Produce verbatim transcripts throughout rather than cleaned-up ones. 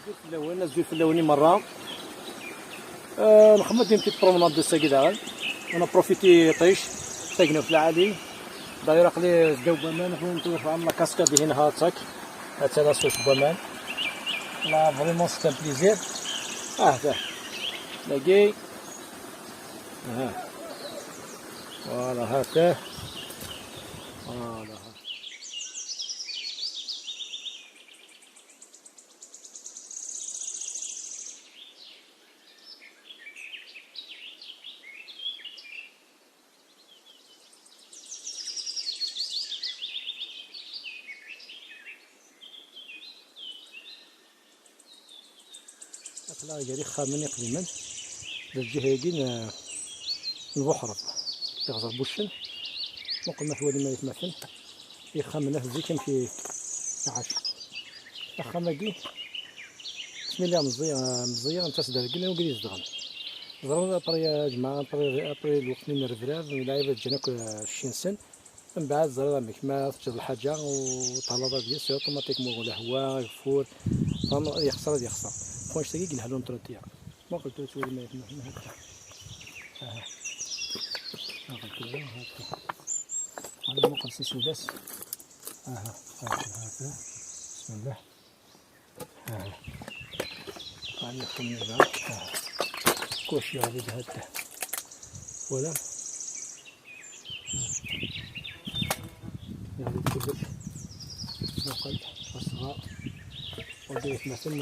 Azul fell-awen, azul fell-awen i merra. Euh, nxemmem ad d-nefk promenade d ass-agi daɣen. On a profité ṭic, tagna f lɛali. D'ailleurs, aql-i ddaw n waman, ḥun tewwet am la cascade ihin, ha, ttak. Hatta la source n waman. Là, vraiment, c'est un plaisir. Ah, da. Dagi. Ah. Voilà, hatta. Voilà. Aql-aɣ gar ixxamen iqdimen, d lǧiha-agi n, n Buḥreb, iɣẓer Buccen. Muqel ma twalim ay atmaten, ixxamen at zik amek i iɛac. Axxam-agi, asmi lliɣ meẓẓiy, meẓẓiyeɣ, netta s-dergin, wigi i zedɣen. Ẓran apri, a ǧmaɛ, apri, apri lweqt-nni n rrebrab, lɛibad ǧǧan akk, eh, cci-nsen. Mbeɛd ẓriɣ amek, ma teǧǧeḍ lḥaǧa u tɛelleḍ ad yes, automatiquement lehwa, ageffur, tfehmeḍ, ad yexṣer, ad yexṣer. Wanect-agi i yelha l'entretien. Muqel tura ttwali ma yefhem hekka. Aha. Muqel tura, hekka. Għalli muqel s isudas. Aha, hekka, hekka. Bismillah. Aha. Għalli xumni da. Aha. Kux jgħabi da. Wala? Jgħabi kullek. Muqel, asɣar. Wagi jitmaten.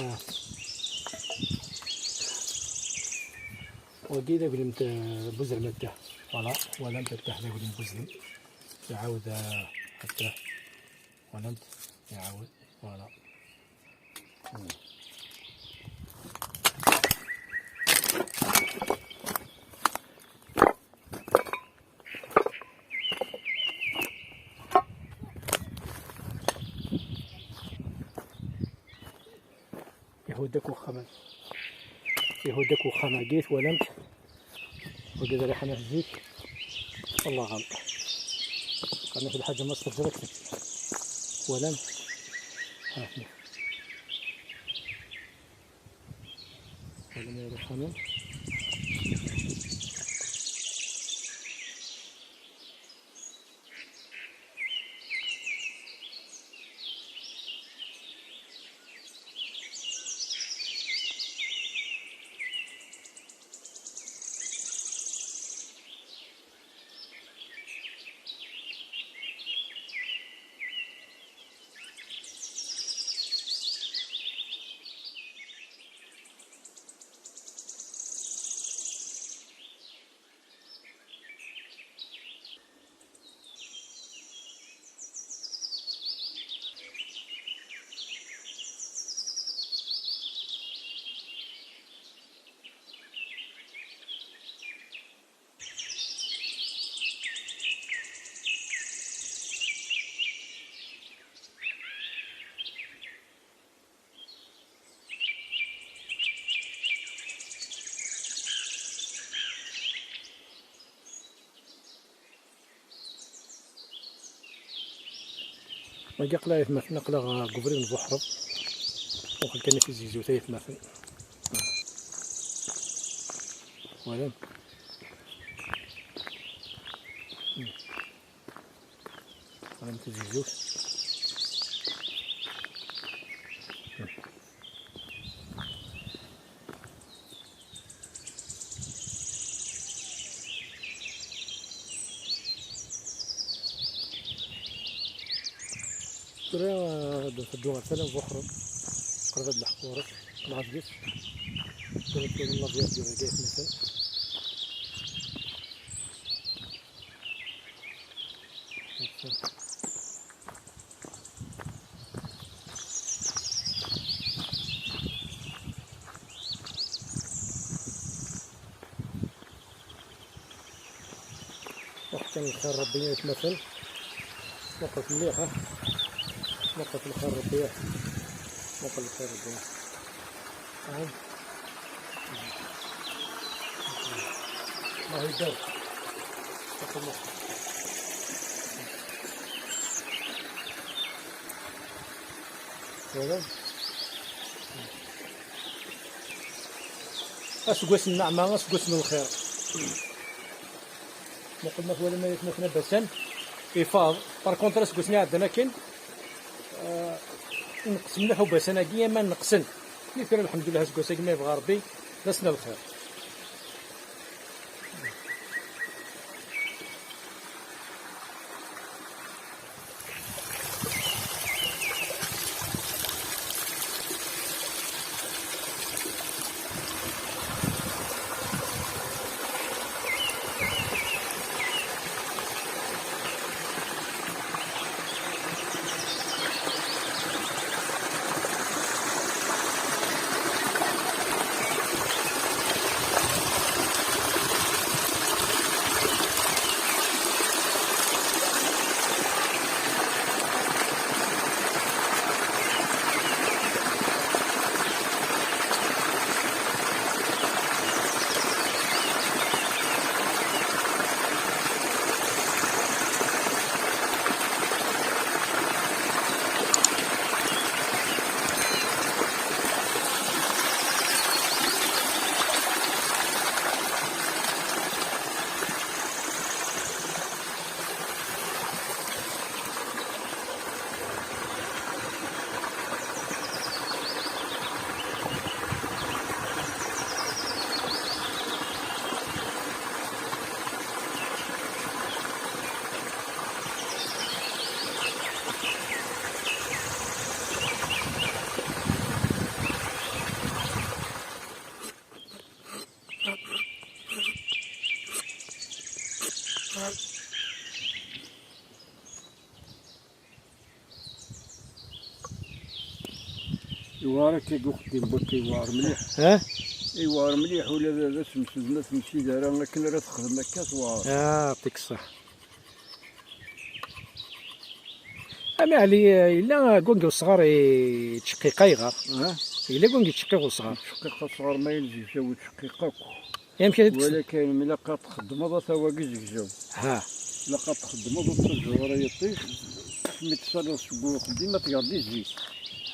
Wagi d aglim n Buzrem akka. Voilà, wala nta d aglim n Buzrem. Iɛawed, ah, akka. Walamt? Iɛawed. Voilà. Ihudd akk uxxam-a. Ihudd akk uxxam-agi, twalamt? Wagi d rriḥanat zik. Allahu ɣaleb. Qanat lḥaǧa ma s-teǧǧa ad tekfi. Twalam? Ha, ha. Twalam ya rriḥana? Wagi aql-aɣ aytmaten, aql-aɣ deg ubrid n Buḥreb. Muqel kan i tizegzewt aytmaten. Walam. Walam tizegzewt. Tura, eh, ad teddu ɣer tala n Buxrem, qrib ad d-leḥqu ɣur-s, neɣ deg-s. Tura tura la viande dagi aytmaten. Ruḥ kan lxir Rebbi aytmaten. Muqlet mliḥ, ha. Muqlet lxir Rebbi. Muqel lxir Rebbi. Faham? الله يبارك. تفضل. Voilà. Aseggas n nneɛma, aseggas n lxir. Muqel ma twalam ay atmaten abasan, ifaḍ. Par contre, aseggas-nni iɛeddan akken, eh, ineqqes mliḥ ubasan-agi, ama neqqsen. Mi tura, lḥemdullah, aseggas-agi ma yebɣa Rebbi, d ass n lxir. Yewɛer akka deg uxeddim, bakka yewɛer mliḥ. Ha? Yewɛer mliḥ, ula d, d asemsed ma temsid ara akken ara texdem akka, tewɛer. Ah, yɛṭik ṣṣeḥ. Ami Ɛli, yella wagi usɣar yettceqqiq ayɣer? Ha? Yella wagi yettceqqiq usɣar. Yettceqqiq usɣar ma yelzem yettceqqiq akk. Amek ara t-, walakin ilaq ad txeddmeḍ ata wagi zegzaw. Ha. Ilaq ad txeddmeḍ ur ttaǧǧaw ara yiṭij. Mi d-tsaleḍ seg uxeddim ad tgeḍ di zzit.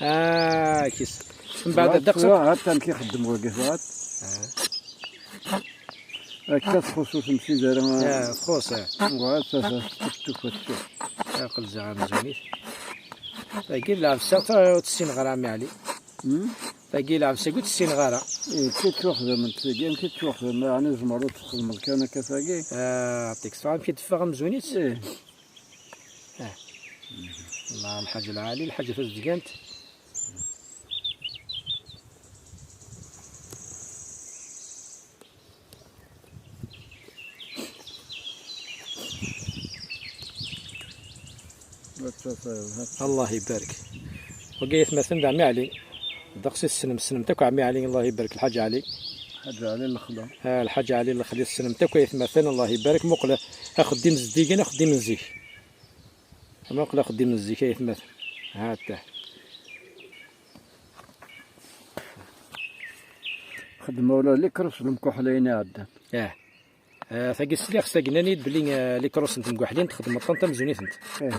Ah, kis. Mbeɛd ad d-aqsiṭ. Hatta amek ixeddem wagi, tura. Ah. Akka txuṣṣ ur temsid ara. Ah, txuṣṣ, ah. Wa, ta, ta, tufa tsuq. Aql ziɣ amzun-it. Tagi lɛebsa ur tt-ssineɣ ara, a Ɛli. Hmm? Tagi lɛebsa ur tt-ssineɣ ara. Eh, amek i ttwaxdament tagi, amek i ttwaxdam, ɛni tzemreḍ ad txedmeḍ kan akka tagi? Ah, yɛṭik ṣṣeḥ, amek i d-teffeɣ amzun-itt? Eh. Ah. Allah, lḥaǧa lɛali, lḥaǧa tazedgant. Allah ibarek. Wagi aytmaten d ɛemmi Ɛli. Ddeqs i tessnem, tessnem-t akk ɛemmi Ɛli, Allah ibarek, Lḥaǧ Ɛli. Lḥaǧ Ɛli Lexla. Ah, Lḥaǧ Ɛli Lexli, tessnem-t akk aytmaten, Allah ibarek. Muqel axeddim zeddigen, axeddim n zik. Muqel axeddim n zik aytmaten. Ha-t-ah. Xedmeɣ ula likrus n lemkuḥel ayen iɛeddan. Ah. Ah, tagi sliɣ s tagna-nni-d belli, ah, likrus n temguḥlin txedmeḍ-tent amzun-itent. Eh.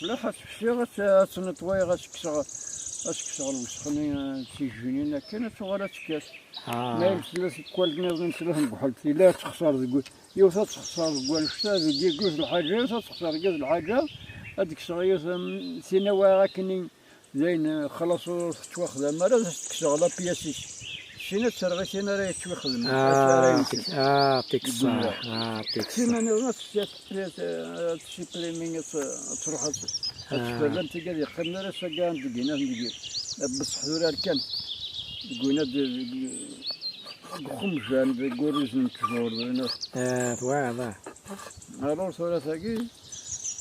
leṣlaḥ, ad tt-fsiɣ, ad tt-, ad tt-netwayeɣ, ad tt-kkseɣ, ad tt-kkseɣ lwesx-nni, eh, d tijjinin akken, ad tuɣal ad tekkat. Ah. Ma yella tella tikwal nniḍen, tella tmeggḥelt, yella ad texṣer deg, yiwet ad texṣer deg wannect-a, deg yiguz lḥaǧa, yiwet ad texṣer deg yiguz lḥaǧa, ad d-kkseɣ yiwet, mm, tin awayeɣ akken i, dayen, eh, xlaṣ ur tettwaxdam ara, ad as-d-kkseɣ la pièce-is. Sin ad terɣ i tin ara yettwaxedmen, ah, ara yemken. Ah, tik ṣṣeḥ, ah, tik ṣṣeḥ. Tin nniḍen ad tt-, ad tt-, ad tt-supprimer, ad tt-, ad truḥ, ad tt-, ad tt-ferren, tigad yeqqimen ara s-, aga deg yinaten deg, beṣṣeḥ tura rkan. Deg wina d-, deg, deg uxemjan, deg urruzen n ttjur, deg wina. Ah, twaɛeḍ, ah. Alors tura tagi,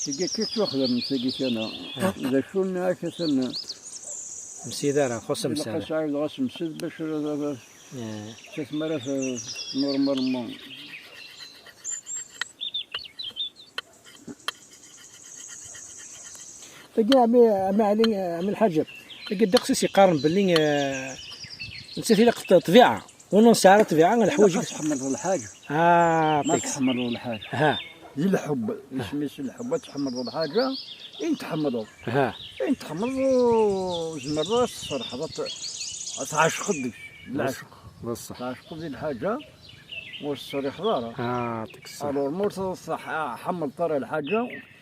tigi akka yettwaxdam tagi kan. Ah. D acu nniɣ-ak atan. Msid ara, xus ilaq msid ara. As-ɛiwdeɣ asemsed bac ara, ara, ah, s asmi ara t-, normalement. Tagi, ɛmi, ɛmi Ɛli, ɛmi Lḥaǧ, tagi ddeqs-is yeqqaren belli, eh, nettat ilaq ṭ-, ṭṭbiɛa. Ur nesɛi ara ṭṭbiɛa, leḥwayeǧ. Ilaq ad tḥemmleḍ lḥaǧa. Ah, ma tiks. Tḥemmleḍ lḥaǧa. Ha. Di lḥubb, isem-is lḥubb, ad tḥemmleḍ lḥaǧa, ayen tḥemmleḍ. Ha. Ayen tḥemmleḍ, ur tzemreḍ ad tesserḥeḍ, ad t-, ad tɛecqeḍ deg-s. D lɛecq. D ṣṣeḥ. Tɛecqeḍ di lḥaǧa, ur tesserḥeḍ ara. Ah, tiks ṣṣeḥ. Alors, ma ur tḥemmleḍ ara lḥaǧa,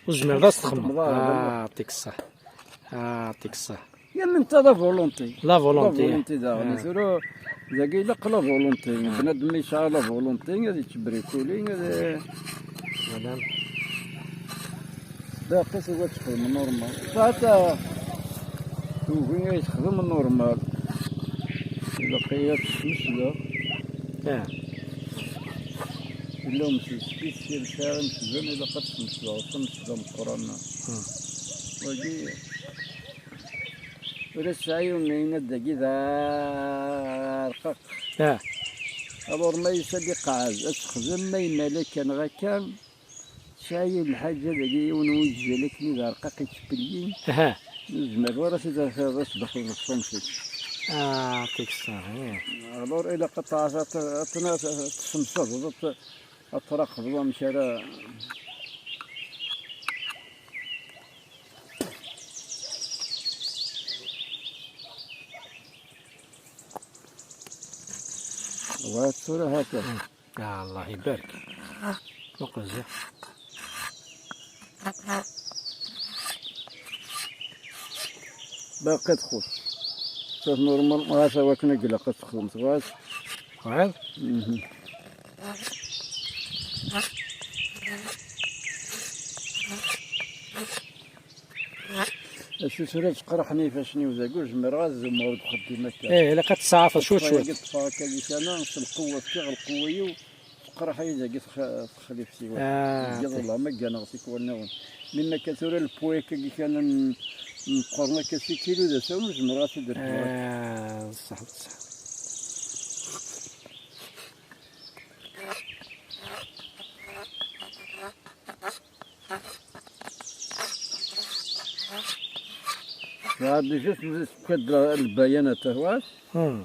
ur tzemreḍ ad txedmeḍ ara. Ah, tiks ṣṣeḥ. Ah, tiks ṣṣeḥ. Yal netta la volonté. La volonté. La volonté daɣen. Ah. Tura, dagi ilaq la volonté. Ah. Bnadem yesɛa la volonté, ad yettbrikuli, ad... Madame. Baqi tugi ad texdem normal. Saɛet tugi ad texdem normal. Ilaq-iyi ad tesmesdeɣ. Ah. Yella umsel spécial sɛiɣ imesden, ilaq ad tesmesdeɣ tamesda meqqran. Hmm. Wagi, ur yesɛi yiwen yenna-d dagi d arqaq. Ah. Alors ma yusa-d iqeɛɛed, ad texdem, ma yemmal akka neɣ akka, tesɛa yiwen lḥaǧa dagi, yiwen wujjal akken i d arqaq yettpelyin. Aha. Ur tezmireḍ ara ad t-id-tafeḍ asdaxel n ṣṣumsit. Ah, tiks ṣṣeḥ, ih. Alors ilaq ad t-, ad t-, ad t-, ad t-, tessemsadeḍ, ad t-, ad traqbeḍ amek ara. Wa tura hata. Ah, Allah ibarek. Muqel ziɣ. Baqi txuṣ. Tat normal, ɣas awakken ad ilaq ad texdem tebɣas. Tebɣiḍ? Mhm. Acu tura ttqerḥen ifassen-iw dagi, ur zmireɣ ad zummeɣ deg uxeddim akka. Eh, ilaq ad tsaɛfeḍ cwiṭ cwiṭ. Ṭṭfeɣ akka di kana, s lqewwa, fkiɣ lqewwa-iw, ttqerḥeɣ dagi tex-, texlift-iw. Ah, deg iḍ, wala ma gganeɣ tikwal nniḍen. Mi akka tura lpwi akka di kana n-, Meqqren akka si kilu d asawen, zemreɣ ad t-id-rekbeɣ. Ah, d ṣṣeḥ, d ṣṣeḥ. Ɣer déjà tewwet-d lbayanat, twat? Hmm.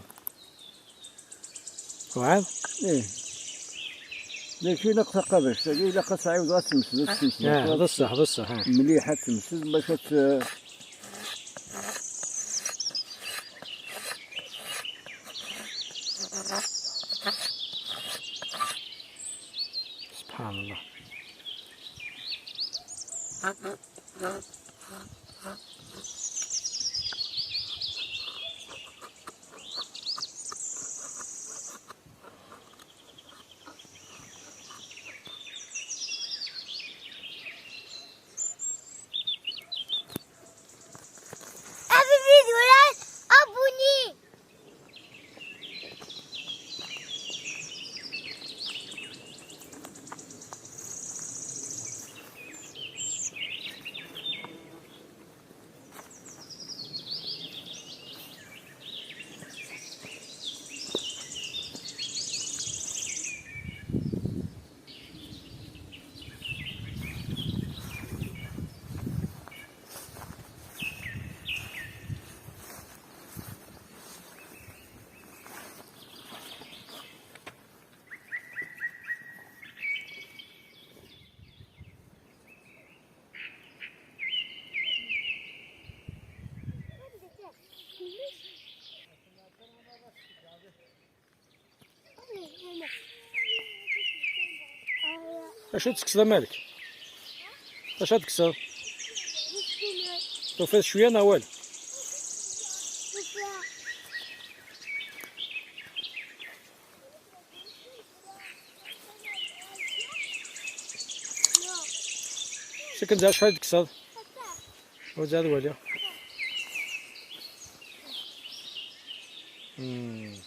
Tebɛed? Ih. D acu ilaq taqabact-agi, ilaq ad tɛiwdeḍ ad temsed, ad temsed. Ah, d ṣṣeḥ, d ṣṣeḥ, ah. Mliḥ ad temsed bac ad t-, سبحان الله. Abonné. Acu ad tekkseḍ a Malik? Acu ad tekkseḍ? Tufiḍ cwiya neɣ walu? Sakken d acḥal tekkseḍ? Ur d-ad waliɣ. Hmm.